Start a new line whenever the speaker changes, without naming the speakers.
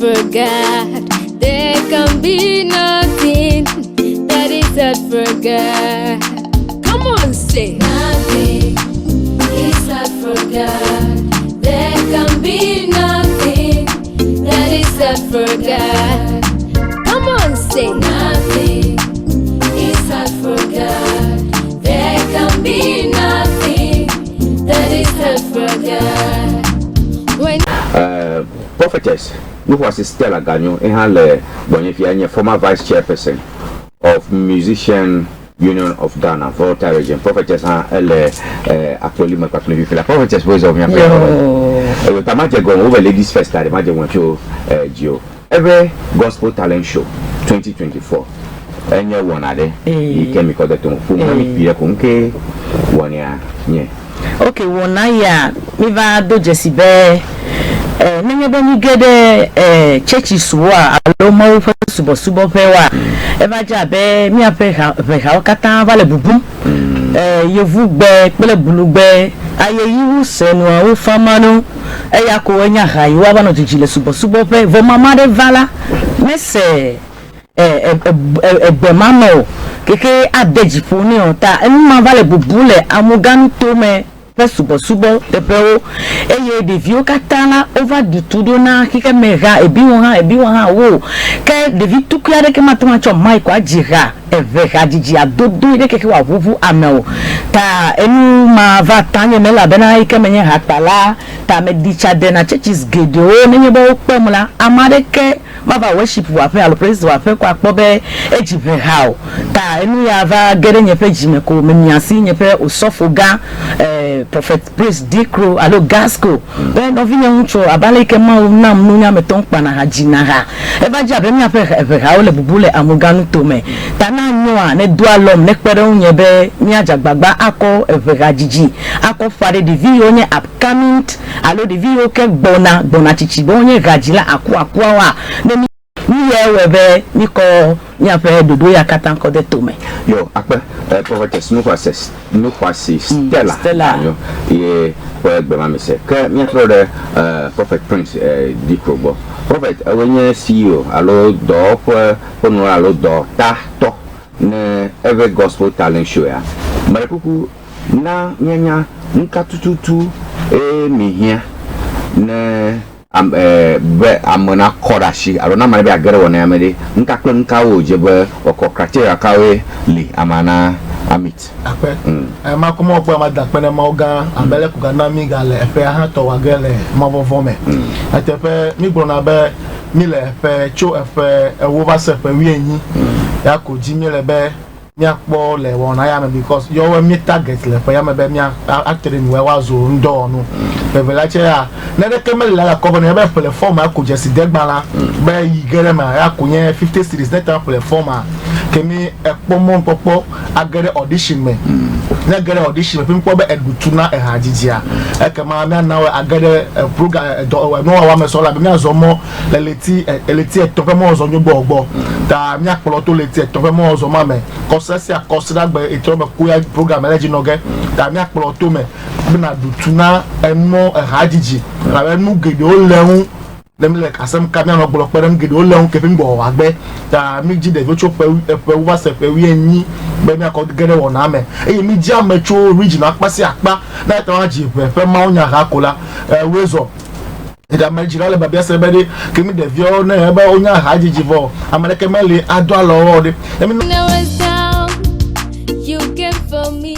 for God. There can be nothing that is hard for God. Come on, say. Nothing is hard for God. There can be nothing that is hard for God. Come on, say. Nothing is hard for God. There can be nothing that is hard for God. When
Prophetess Nuxɔasi Stella Ganyo ehã le gbɔnye fia nye former vice chairperson of Musician Union of Ghana, Volta Region. Prophetess hã ele akpoli me kpakple fifi la. Prophetess wo zɔ miaƒe ewe ta madze gɔme wo be ladies first ta ɖe madze ŋue tso dzio. Ebe Gospel Talent Show 2024 enye wɔna ɖe yi ke mi kɔ de to ƒo na mi kpuie ko ŋke wɔnea nye.
Ok, wɔna ya mi va do dzesi be nenye be mi ge ɖe churches woa alo Mawu ƒe subɔsubɔƒewoa, eva dze abe míaƒe ha ʋehawo katã va le bubum. Yevugbe kple blugbe ayeyiwu senuawo fama no eya ko enya ha yi woava nɔ dzidzi le subɔsubɔƒe vɔ mama ɖe va la mese egbe ma me o keke ade dziƒo nɛ o ta enu ma va le bubu le amugãnutome ƒe subɔsubɔ teƒewo eye ɖeviwo katã la wova dutu ɖo na xixeme ha ebiwo hã ebiwo hã wo ke ɖevi tukui aɖeke mate ŋu atsɔ mic adzi ha eve hadzidzi adodo ɖe keke wòaʋuʋu ame o ta enu ma va ta nye me elabena yi ke menye hakpala ta meɖi tsa dena churches geɖewo nenye be wokpem la ame aɖeke mava worship wɔaƒe alo praise wɔaƒe ko akpɔ be edzi ʋe ha o ta enu ya va ge ɖe nye ƒe dzime ko memia asi nye ƒe osɔfo gã Prophet Praise Dikro alo Gasco be nɔvinye ŋutsu abe ale yi ke Mawu nam nunya metɔ ŋkpana ha dzina ha eva dze abe míaƒe ʋehawo le bubu le amugãnutome ta na nyoa ne do alɔm ne kpe ɖe ŋunye be míadze agbagba akɔ eʋeha dzidzi akɔ ƒa ɖe ɖevi yiwo nye upcoming alo ɖevi yiwo ke gbɔna gbɔna tsitsi be wonye hadzila akuakuawoa ne mi nu ya wɔe be míkɔ míaƒe ɖoɖo ya katã kɔ de tome.
Yo, akpe Prophetess Nuxɔasi Stella
Stella.
Ganyo ye ƒe gbemame se. Ke míatrɔ ɖe Prophet Prince Dikro gbɔ. Prophet, ewoe nye CEO alo dɔwɔƒe ƒe nunɔla alo dɔtatɔ ne Eve Gospel Talent Show ya. Meɖe kuku na míanya nuka tututu eye mihiã ne am, be ame nakɔ ɖe asi alo ne ame aɖe be yeage ɖe wɔna ya me ɖe, nuka kple nukawo wòdze be wòakɔ criteria kawoe li amea na amit?
Akpe. Makɔ mɔ kpɔ ma da akpe ne Mawu gã abe le ko na mi ga le eƒea hã tɔ wa ge le mɔvɔvɔ me. Eteƒe mi gblɔna be mi le eƒe tso eƒe 40 va se ƒe 80 ya ko dzi mi le be míakpɔ le wɔna ya me because yɔwoe mi target le ƒe ya me be mía ate ɖe nuwɔe woazu ŋdɔwɔnu. Evelia tse ya ne ɖeke mele la gakɔ be ne be ƒle form ya ko dzesi degbã be yi ge ɖe mea ya ko nye 50 cedis ne ta ƒle form a ke mi ekpɔ mɔnukpɔkpɔ age ɖe audition me. Ne ge ɖe audition me ƒe mi kpɔ be eɖu tu na eha dzidzia ekema míana wɔ age ɖe program dɔ nuwɔwɔ me sɔ la be míazɔ mɔ le leti 3 ƒe mɔzɔ nyo gbɔ gbɔ ta míakplɔ to leti 3 ƒe mɔzɔ ma me kɔsɛ sia kɔsiɖagbe etrɔ me ku ya program le dzi nɔ ge ta míakplɔ to me bena ɖu tu na emɔ eha dzidzi elabe nu geɖewo le ŋu ne mi le asem ka míanɔ gblɔ kpe ɖe nu geɖewo le ŋu ke ƒe mi gbɔ wòagbe ta mi dzi ɖeviwo tso ƒe 40 va se ƒe 80 be míakɔ ge ɖe wɔna me eye mi dzi ame tso region akpa sia akpa ne ate ŋu adzi ʋe ƒe mawunya ha ko la woe zɔ ame dzila le babia se be ɖe ke mi ɖeviawo ne ebe wonya ha dzidzi vɔ ame ɖeke meli ado alɔ wo ɖe.
When I was down, you came for me.